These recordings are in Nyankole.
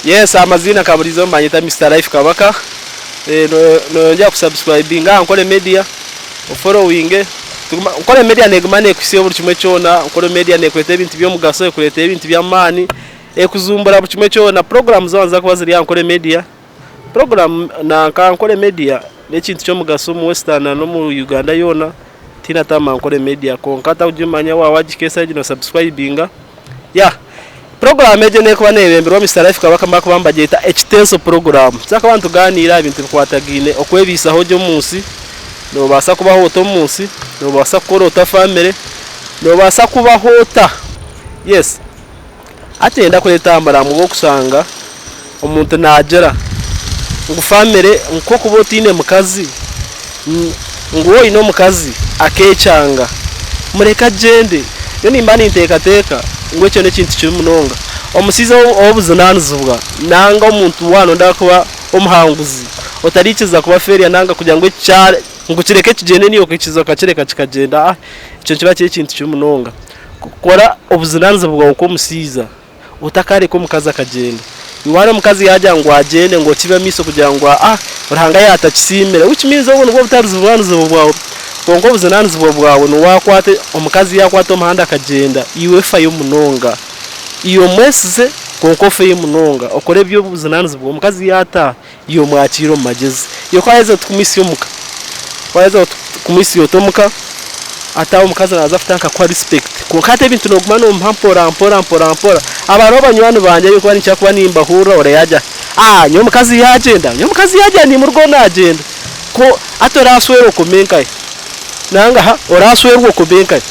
Yes amaziina nka buriizo nibanyeta Mister Life Kabaka, noyongyera ku subscribinga aha Nkore Media, oforowinge, Nkore Media neguma nekuhitsya buri kimwe kyona, Nkore Media nekureetera ebintu by'omugasho, ekureetera ebintu by'amaani, ekuzumbura buri kimwe kyona, puroguraamu zoona niziza kuba ziri aha Nkore Media, puroguraamu nanka Nkore Media n'ekintu ky'omugasho omu Western n'omu Uganda yoona, tihaine ataramanya Nkore Media kwonka atarikugimanya waaba wagihika esaha egi nosubscribinga. Yeah. Puroguraamu egyo n'erikuba neebemberwa Mister Life Kabaka barikuba nibagyeta Ekiteeso puroguraamu. Turakuba nitugaaniira aha bintu bikwatagaine okwebaisaho gye omu nsi, noobaasa kubaho ota omu nsi, noobaasa kukora ota famire, noobaasa kubaho ota. Yes. Hati niinyenda kureeta aha muramu gw'okushanga omuntu naagira ngu famire nk'okuba otaine mukazi, ngu waaba oine omukazi akeekyanga, mureke agyende. Nyowe nimba ninteekateeka ngu ekyo n'ekintu kibi munonga. Omushaija ow'obujunaanizibwa nanga omuntu waaba nooyenda kuba omuhanguzi, otariikiriza kuba failure nanga kugira ngu ngu kireke kigyende naiwe okaikiriza okakireka kikagyenda, ekyo nikiba kiri ekintu kibi munonga. Kora obujunaanizibwa bwawe nk'omushaija. Otakareka omukazi akagyenda. Iwe waaba omukazi yaagira ngu agyende ngu okibe amaisho kugira ngu aa Ruhanga yaatakisiimire which means obwo nibwo butari bujunaanizibwa bwawe. Kwonka obujunaanizibwa bwawe niwaakwata omukazi yaakwata omuhanda akagyenda iwe fayo munonga. Iwe omwesize kwonka ofeyo munonga okore eby'obujunaanizibwa omukazi yaataaha iwe omwakiire omu magyezi. Iwe ku waaheza oti kumuhitsya omuka, ku waaheza oti kumuhitsya oti omuka, hati aho omukazi naaza kutandika kukuha respect. Kwonka hati ebintu nooguma noomuha mpora mpora mpora mpora. Aba hariho banywani bangye abu ndikuba ninkira kuba nimbahurira ore yaagira ati, Aah nyowe omukazi yaagyenda, nyowe omukazi yaagyenda nimurugaho naagyenda. Ko hati oraaswera okome nkahi? Nanga ha oraaswerwa okome nkahi?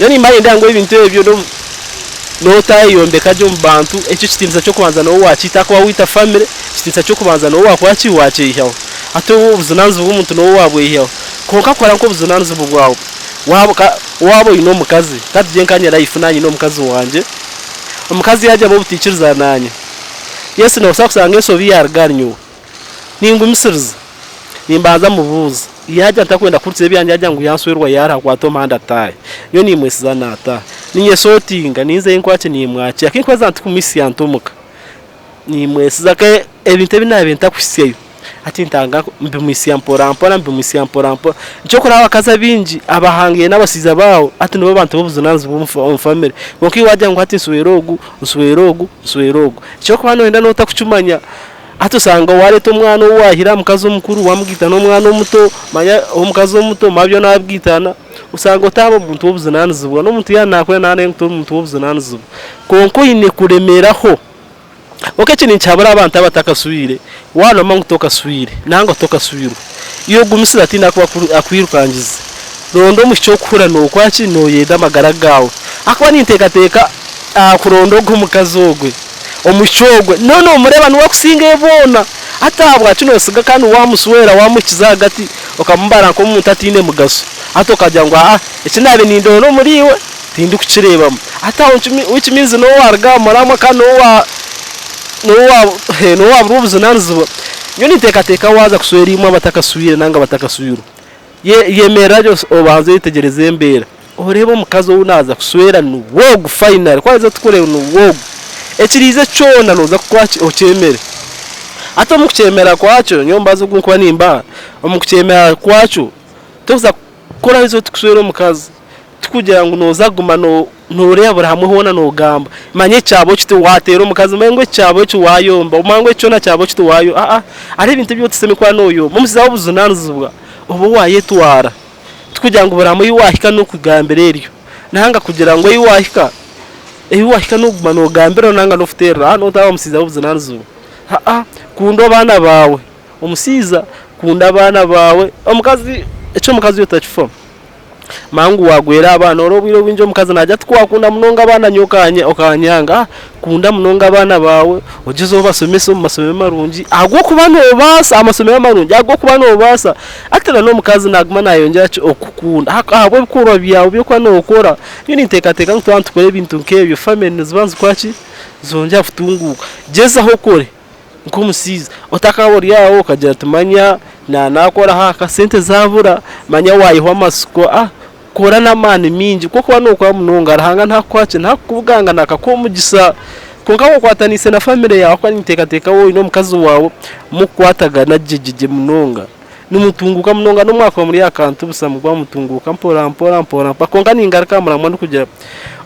Nyowe nimba niindeeba ngu ebintu ebyo n'obu. N'otayeyombeka gye omu bantu, ekyo ekitiinisa ky'okubanza noowe waakiita ahakuba waita famire, ekitiinisa ky'okubanza noowe waakora ki? Waakyeyihaho. Hati obu obujunaanizibwa bw'omuntu noowe waabweyihaho. Kwonka kora nk'obujunaanizibwa bwawe. Waaba ka waaba oine omukazi, ka tugire nka nyine life naanye nyine omukazi wangye, omukazi yaagiramu obutaikirizana naanye, yes noobaasa kushanga enshobi yaaruga ahari nyowe. Ningumisiriza, nimbanza mubuuza, yaagira ntakwenda kuhurikiza ebyangye yaagira ngu yanswerwa yaaruha akwate omuhanda ataahe, nyowe nimwesiza naataaha. Ninyesootinga, ninza ei nkwakye nimwakira, ku ndikuheza ntikumuhitsya nta omuka, nimwesiza ke ebintu ebi naabaire ntakuhitsyayo hati ntandika mbimuhitsya mpora mpora mbimuhitsya mpora mpora. Nikyo orikureeba abakazi abaingi abahangaire n'abashaija baabo hati nibo bantu b'obujunaanizibwa omu famire. Kwonka iwe waagira ngu hati nswere ogu, nswere ogu, nswere ogu, eki orikuba nooyenda nootakukimanya. Hati osanga waareeta omwana ou waahire aha mukazi omukuru waamugaita n'omwana omuto, manya omukazi omuto manya byona waabigaitana, osanga otaaba omuntu w'obujunaanizibwa. N'omuntu yaaba naakura naaba nareeba ngu tori muntu w'obujunaanizibwa. Kwonka oine kuremeraho. Kwonka eki ninkihabura abantu abatakaswire, waaba noomanya ngu tokaswire nanga tokaswirwe, iwe ogumisirize hataine arikuba akwirukangize. Ronda omwishiki orikuhurira nookora ki, nooyenda amagara gaawe. Ahakuba ninteekateeka aha kuronda ogwo mukazi ogwe. Omwishiki ogwe noba nomureeba niwe akusingayo boona, hati ahabwaki nosiga kandi wamuswera wamuhikiza ahagati okamubara nk'omuntu ataine mugasho, hati okagira ngu aa eki nabaire nindoora omuri iwe tindikukireebamu, hati aho which means noba waruga aha muramwa kandi noba waburwa obujunanizibwa. Nyowe ninteekateeka waaza kuswera imwe abatakaswire nanga abatakaswirwe, Yemerera gye obanze oyetegyereze embeera, oreebe omukazi ou naaza kuswera niwe ogu finally, ku araaze kukureeba niwe ogu, ekiriize kyona nooza kukora ki? Okyemere. Hati omu kukyemera kwakyo, nyowe omubazi ogu ndikuba nimbaha, omu kukyemera kwakyo, tokuza kukora haza oti kuswera omukazi, tikugira ngu nooza kuguma nooreeba buri hamwe hoona noogamba, manya ekyabo eki tiwaateera omukazi, manya ngu ekyabo eki waayomba, manya ngu eki kyona kyabo eki tiwaayo, aa hariho ebintu ebi otashemereire kuba nooyomba, omutsigazi w'obujunaanizibwa oba waayetwara, tikugira ngu buri hamwe ahu waahika n'okugambira eryo, nanga kugira ngu ahu waahika, ahu waahika n'okuguma noogambiraho nanga n'okuteerera, aa nootaaba omutsigazi w'obujunaanizibwa, aa kunda abaana baawe, omushaija kunda abaana baawe, omukazi eky'omukazi otakifaho. Manya ngu waagwera abaana, ori obwire obwingi omukazi naagira ati ku waakunda munonga abaana nyowe okanyanga, kunda munonga abaana baawe, ogyezeho obasomese omu masomero marungi ahabw'okuba noobaasa, amasomero amarungi ahabw'okuba noobaasa. Hati na n'omukazi naaguma naayongyera ki okukukunda ahabw'ebikorwa byawe ebi orikuba nookora. Nyowe ninteekateeka ngu twaba nitukora ebintu nk'ebyo, famire niziba nizikora ki, nizongyera kutunguuka. Gyezaho okore. Nk'omushaija otakaaba ori aho okagira oti manya naakora aha sente zaabura, manya waayehwa amatsiko, kora n'amaani maingi ku orikuba nookora munonga Ruhanga naakuha ki, naakukubugangana akakuha omugisa. Kwonka waaba okwataniise na famire yaawe ahakuba ninteekateeka waaba oine omukazi waawe mukukwatagana gye gye gye munonga, nimutunguuka munonga n'obu mwakuba muri aha kantu busha muguma nimutunguuka mpora mpora mpora mpora. Kwonka ningaruka aha muramwa ndikugira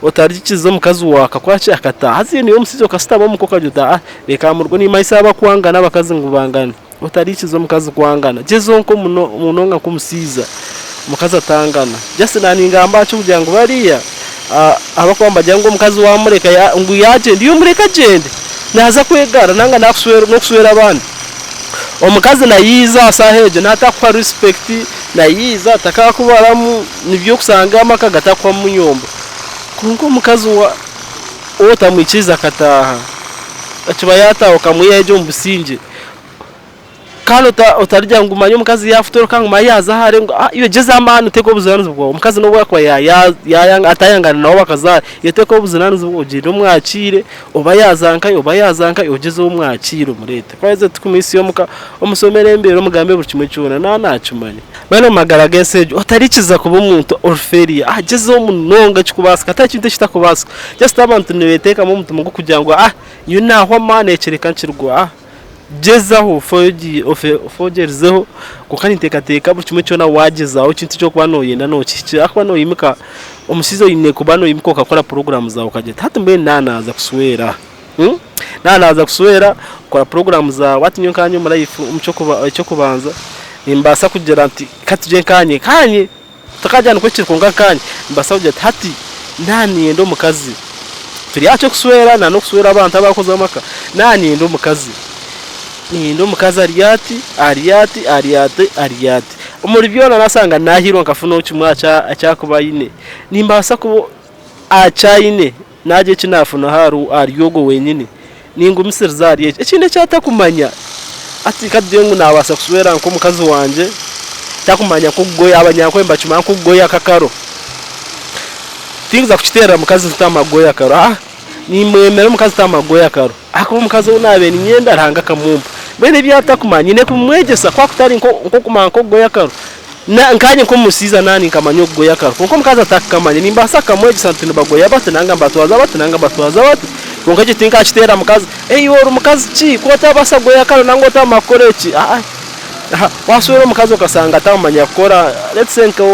otariikiriza omukazi waawe akakora ki akataaha. Haza iwe omushaija okashutama omuka okagira oti aa reka murwe nimanyisa abakwangana abakazi ngu bangane. Otariikiza omukazi kwangana. Gyezaho nko munonga nk'omushaija, omukazi atangana. Just naaningamba aha ky'okugira ngu bariya abakuba nibagira ngu omukazi waamureka ngu yaagyenda, iwe mureke agyende. Naaza kwegara nanga n'okushwera abandi. Omukazi nayiiza aha shaaha egyo naatakuha respect, nayiiza takaakubaramu, nibyo orikushanga amaka gatakuhwamu muyombo. Kwonka omukazi ou otamwikiriza akataaha, akiba yaataaha okamwihayo gye omu busingye. Kandi otarigira ngu manya omukazi yaafutoroka ngu manya yaaza hare ngu iwe gyezaho amaani oteeke obujunaanizibwa bwawe. Omukazi n'obu yaakuba atayangana nawe bakazaara, iwe teekaho obujunaanizibwa ogyende omwakiire, oba yaaza nkahi oba yaaza nkahi ogyezeho omwakiire omureete. Ku oraaze tikumuhitsya omuka, omushomere embeera omugambe buri kimwe kyona naaba naakimanya. Mbwenu omu magara g'ensi egi otariikiriza kuba omuntu ori failure, gyezaho munonga ekirikubaasika tihariho ekintu ekitakubaasika. Just abantu nibeeteekamu omutima gw'okugira ngu nyowe naahwa amaani eki reka nkirwe. Gyezaho ofe ogyerizeho kwonka ninteekateeka buri kimwe kyona waagyezaho ekintu eki orikuba nooyenda nookihikira ahakuba noimuka omushaija oine kuba noimuka okakora puroguraamu zaawe okagira oti hati mbwenu naaba naaza kushwera, naaba naaza kushwera okora puroguraamu zaawe hati nyowe nkanye omu life eky'okubanza nimbaasa kugira nti ka tugye nkanye nkanye Takagira nikwo kiri kwonka nkanye nimbaasa kugira nti hati naaba niinyenda omukazi, turi aha ky'okuswera na n'okuswera abantu abakozire amaka, naaba niinyenda omukazi, niinyenda omukazi ari ati, ari ati, ari ati, ari ati. Omuri byona naashanga naahiirwa nkafuna kimwe eki arikuba aine, nimbaasa kuba eki aine naagira eki naafunaho ahari ogwo wenyini, ningumisiriza ahari ekyo. Ekindi eki atakumanya, hati ka tugire ngu naabaasa kuswera nk'omukazi wangye, takumanya nk'okugoya, abanyankore nibakimanya nk'okugoya akakaro. Tinkuza kukiteerera mukazi nti tamara kugoya akaro, aa nimwemera omukazi tamara kugoya akaro ahakuba omukazi ou naabaire niinyenda Ruhanga akamumpa. Mbwenu ebi atakumanya nyine kubimwegyesa ku kutari nk'okumanya nk'okugoya akaro. Nkaanye nk'omushaija naanye nkamanya okugoya akaro kwonka omukazi atakakamanya nimbaasa kukamwegyesa nti nibagoya bati nanga nibatwaza bati nanga nibatwaza bati kwonka ekyo tinkakiteera mukazi iwe ori mukazi ki ku otabaasa kugoya akaro nanga otamanya kukora eki aa Waashwera omukazi okashanga atamanya kukora let's say nka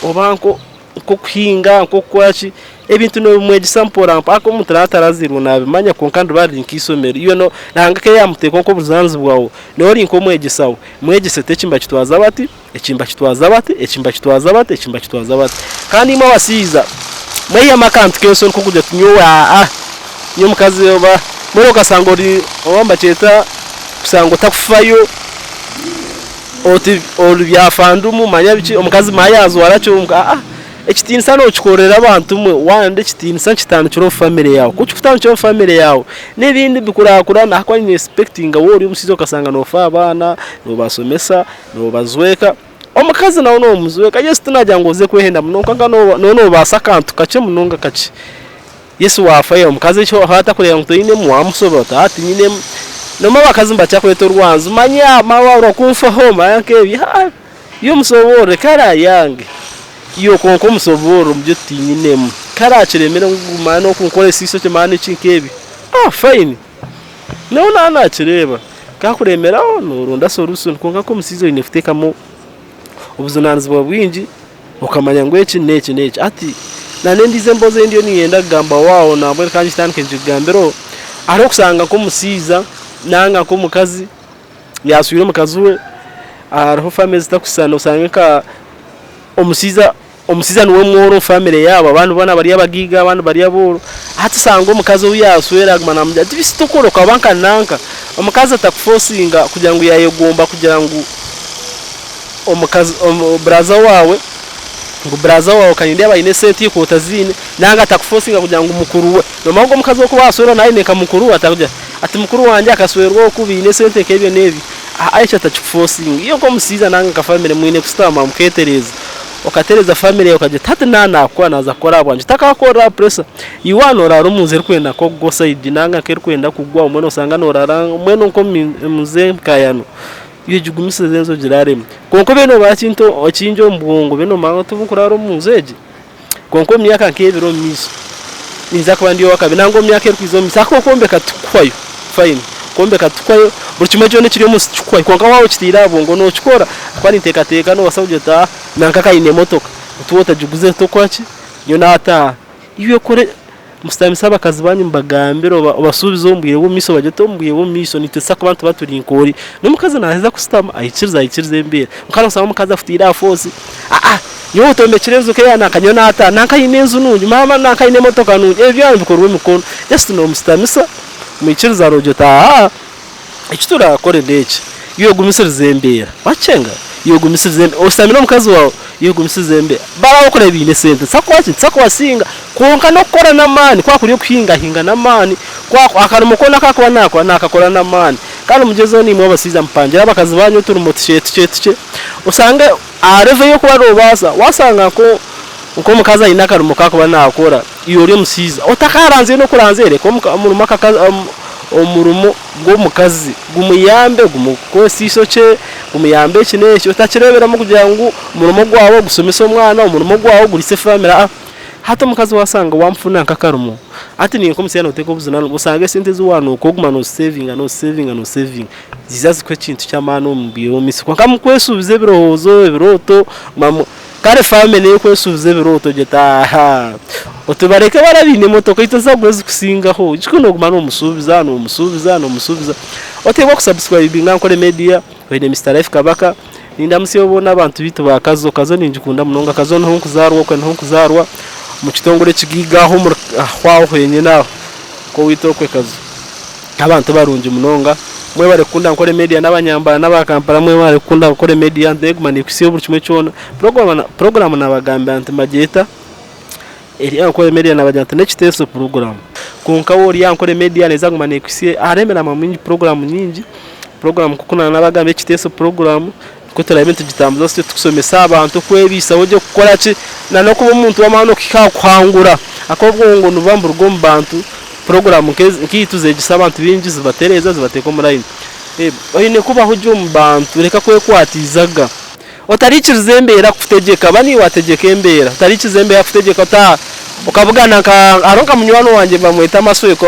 oba nk'okuhinga nk'okukora ki, ebintu noobimwegyesa mpora mpora ahakuba omuntu naaba atarazairwe naabimanya kwonka niriba riri nk'eishomero. Iwe Ruhanga ku yaamuteekaho nk'obujunaanizibwa bwawe, niiwe ori nk'omwegyesa we, mwegyese oti eki nibakitwaza bati, eki nibakitwaza bati, eki nibakitwaza bati, eki nibakitwaza bati. Kandi imwe abashaija mweihamu akantu k'enshoni k'okugira oti nyowe aa nyowe omukazi oba mbwenu okashanga ori oba nibakyeta kushanga otakufayo. Oti ori byafandumu manya biki omukazi manya yajwara ki omuka aa ekitiinisa nokikorera abantu mwe wayenda ekitiinisa nikitandikira omu family yaawe ku kikutandikira omu family yaawe n'ebindi bikurakurana ahakuba ni expectinga waaba ori omushaija okashanga nofa aha baana nobashomesa nobajweka omukazi nawe nomujweka yes tinagira ngu oze kwehenda munonga kwonka nooba nobaasa akantu kakye munonga kakye. Yesu waafayo, omukazi ekyo waaba atakureeba ngu toinemu, waamushobora oti aa tinyinemu. Noomanya abakazi nibakira kweta orwanju, manya maawe waabura kunfaho, manya nk'ebyo, haa iwe omushoboorore kare ayange. Iwe kwonka omushoboorore omugire oti tinyinemu. Kare akiremere ngu manya n'okunkoresa eishokye manya n'eki nk'ebyo, aa fine. Nawe naaba naakireeba. Ku akuremeraho, nooronda solution kwonka nk'omushaija oine kuteekamu obujunaanizibwa bwingi. Okamanya ngu eki n'eki n'eki. Hati na n'endiijo emboozi ei ndiyo niinyenda kugamba waawo nambwenu ka ngitandike ngikugambireho, hariho okusanga nk'omushaija nanga nk'omukazi yaaswire omukazi we, hariho famire ezitakushushana oshange nka omushaija omushaija niwe mworo omu famire yaabo abandi boona bari abagaiga abandi bari abooro, hati osanga omukazi ou yaaswire aguma naamugira ati beitu tokora okaba nka nanka, omukazi atakufosinga kugira ngu yaayegomba kugira ngu. Omukazi buraza waawe ngu buraza waawe kanyine aine esente iwe otaziine nanga atakufosinga kugira ngu mukuru we nomanya ogwo omukazi ou orikuba waswera nawe aine nka mukuru we atakugira ati mukuru wangye akaswerwa oku baine esente nk'ebyo n'ebyo aa ekyo atakikufosinga iwe nk'omushaija nanga nka famire mwine kushutama muketereeza okatereeza famire yaawe okagira oti hati naaba naakukora naaza kukora ahabwangye otakakorera aha pressure iwe waaba noraara omunju erikwenda nk'okugwa sayidi nanga nk'erikwenda kugwa obumwe noshanga noraara mbwenu nk'omu nju enkayano. Iwe gigumisirize enju ogiraaremu. Kwonka obe nooba ekintu ekingi omu bwongo, obe noomanya ngu tibukuraara omu nju egi, kwonka omu myaka nk'ebiri omu maisho. Ninza kuba ndi ow'akabi nangwa omu myaka erikwija omu maisho ahakuba okwombeka tikuhwayo fine kwombeka tikuhwayo buri kimwe kyona ekiri omu nsi tikikuhwayo kwonka waaba okitaire aha bwongo nookikora ahakuba ninteekateeka noobaasa kugira oti aa nanka kaine emotoka oti waaba otagiguzire tokora ki nyowe naataaha iwe kora Musitamise abakazi baanyu mubagambire obasuubize omu bwire bw'omumaisho obagire oti omu bwire bw'omumaisho nitubaasa kuba nituba turi nk'ori. N'omukazi naaheza kushutama aikirize aikirize embeera. Kwonka noshanga omukazi akutaire aha foosi, aa nyowe otombekire enju nk'eya nanka nyowe naataaha, nanka aine enju nungi, maama nanka aine emotoka nungi, ebyo byona nibikorwa emikono. Just noomusitamisa omwikiriza noogira oti aa. Eki turakore n'eki, iwe gumisiriza embeera. Wakyenga? Iwe gumisiriza embeera. Oshutami n'omukazi waawe, iwe gumisiriza embeera. Bari abarikureeba baine esente, tibakuba ki? Tibakubasinga. Kwonka n'okukora n'amaani, ku akuriyo kuhingahinga n'amaani, ku akarimo koona aku arikuba naakora, naakakora n'amaani. Kandi mugyezeho naimwe abashaija mupangire abakazi baanyu oturimo tukye tukye tukye, oshange aha level ey'okuba noobaasa, waashanga nko nk'omukazi aine akarimo aku arikuba naakora, iwe ori omushaija, otakaranzire n'okuranzya reka omurimo omurimo gw'omukazi gumuyambe gumukwese eishokye, gumuyambe eki n'eki, otakireeberamu kugira ngu omurimo gwawe gushomese omwana, omurimo gwawe guriise famire aa. Hati omukazi waashanga waamufuna nk'akarimo, hati niiwe nk'omushaija nooteeka obujunaanizibwa oshange esente ezi waanuuka oguma nooziseevinga nooziseevinga nooziseevinga, ziija zikuhe ekintu ky'amaani omu bwire bw'omu maisho. Kwonka mukweshuubiza ebirowoozo, ebirooto, Kare family ey'okwesuubiza ebirooto gye eti ahaa oti bareke bari abaine emotoka itwe nituza ezikusingaho ekikuru noguma nomusuubiza nomusuubiza nomusuubiza oteebwa ku subscribinga Ankole media oine Mister Life Kabaka nindamutsya boona abantu beitu ba Kazo, Kazo ningikunda munonga Kazo niho nkuzaarwa okwe niho nkuzaarwa omu kitongore ekigaiga aho omuri aho henyine aho nk'oweitu okwe Kazo. N'abantu barungi munonga. Mwebare kukunda Ankole Media n'abanyambara n'aba Kampala mwebare kukunda Ankole Media neguma nekuhitsya buri kimwe kyona. Puroguramu nabagambira nti mbagyeta eri Ankole Media nabagira nti n'ekiteeso puroguramu. Kwonka waaba ori Ankole Media neeza kuguma nekuhitsya hariho emirimo mingi puroguramu nyingi, puroguramu nk'oku naanabagambira ekiteeso puroguramu Ku turaabe nitugitambuza tutyo turikushomesa abantu okwebaisaho gye kukora ki n'okuba omuntu w'amaani okuhika aha kuhangura ahakuba obwongo nibuba niburuga omu bantu. Puroguraamu nk'eitu zeegyesa abantu baingi zibatereeza zibateeka omu layini. Oine kubaho gye omu bantu reka kwekwatiizaga. Otariikiriza embeera kukutegyeka, ba niiwe waategyeka embeera. Otariikiriza embeera kukutegyeka ota okabugana nka hariho nka munywani wangye nibamweta Masweko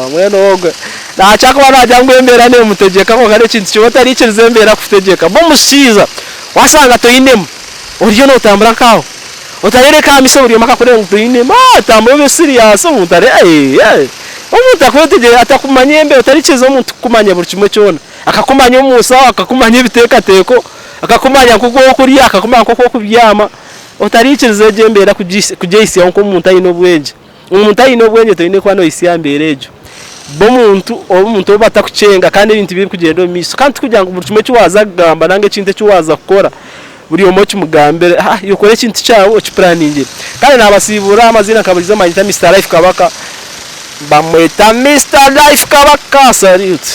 mbwenu ogwe nakira kuba naagira ngu embeera neemutegyeka kwonka n'ekintu kimwe otariikiriza embeera kukutegyeka. Ba omushaija waashanga toinemu oriyo nootambura nk'aho otayoreka aha maisho buri omwe akakureeba ngu toinemu tambura obe serious omuntu are omuntu akwetegyereze atakumanya embeera otariikiriza omuntu kukumanya buri kimwe kyona akakumanya omu nshaho akakumanya ebiteekateeko akakumanya nk'oku orikurya akakumanya nk'oku orikubyama. Otariikiriza egyo embeera kugyehitsyaho nk'omuntu aine obwengye. Omuntu aine obwengye toine kuba nohitsya aha mbeera egyo. Ba omuntu omuntu ou batakukyenga kandi ebintu bye birikugyenda omu maisho. Kandi tikugira ngu buri kimwe eki waaza kugamba nari ekintu eki waaza kukora buri omwe okimugambire. Haa iwe kora ekintu kyawe okipuraningire. Kare naabasiibura amaziina nka buriijo banyeta Mister Life Kabaka, bamweta Mister Life Kabaka. Salute.